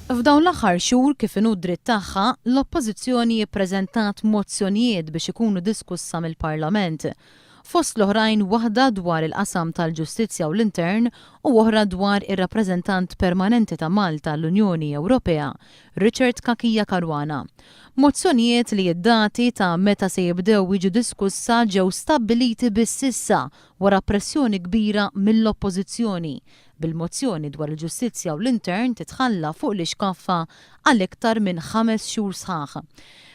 F'dawn l-aħħar xhur, kif inhu d-dritt tagħha, l-Oppożizzjoni ppreżentat mozzjonijiet biex ikunu diskussa mill-Parlament. Fost l-oħrajn waħda dwar il-qasam tal-ġustizzja u l-intern u oħra dwar ir-rappreżentant permanenti ta' Malta għall-Unjoni Ewropea, Richard Cachia Caruana. Mozzjonijiet li d-dati ta' meta se jibdew jiġu diskussa ġew stabbiliti biss issa wara pressjoni kbira mill-Oppożizzjoni, bil-mozzjoni dwar il-ġustizzja u l-intern titħalla fuq l-ixkaffa għal iktar minn ħames xhur sħaħ.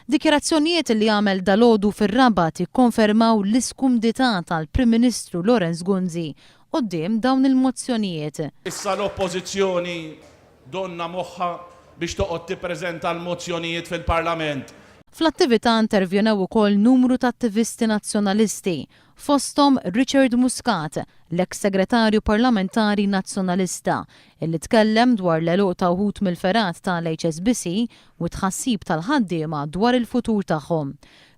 Dikjarazzjonijiet li għamel dalgħodu fir-Rabat jikkonfermaw l-iskumdità tal-Prim Ministru Lawrence Gonzi quddiem dawn il-mozzjonijiet. Issa l-Oppożizzjoni donnha moħħha biex toqgħod tippreżenta l-mozzjonijiet fil-Parlament. Fl-attività intervjenew ukoll numru ta' attivisti Nazzjonalisti, fosthom Richard Muscat, l-eks Segretarju Parlamentari Nazzjonalista, illi tkellem dwar l-għeluq ta' wħud mill-fergħat ta' l-HSBC u t-tħassib tal-ħaddiema dwar il-futur tagħhom.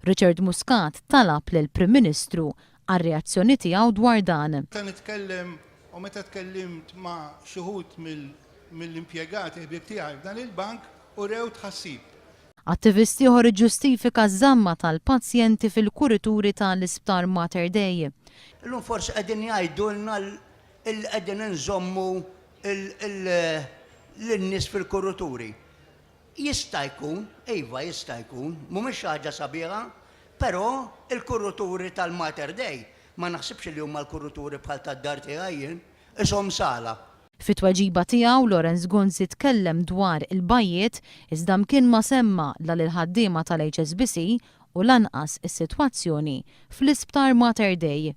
Richard Muscat talab lill-Prim Ministru għar-reazzjoni tiegħu dwar dan. Meta nitkellem u meta tkellimt ma' xi wħud mill-impjegati ħbieb tiegħi f'dan il-bank urew tħassib. Attivist ieħor iġġustifika ż-żamma tal-pazjenti fil-kurituri ta' l-Isptar Mater Dei. Illum forsi qegħdin jgħidulna li qegħdin inżommu lin-nies fil-kurituri. Jista' jkun, iva jista' jkun, mhumiex xi ħaġa sabiħa, però l-kurituri tal-Mater Dei ma naħsibx li huma l-kurituri bħal tad-dar tiegħi jien, qishom sala. Fit-tweġiba tiegħu, Lawrence Gonzi tkellem dwar il-bajjiet iżda mkien ma semma la lill-ħaddiema tal-HSBC u lanqas is-sitwazzjoni fl-Isptar Mater Dei.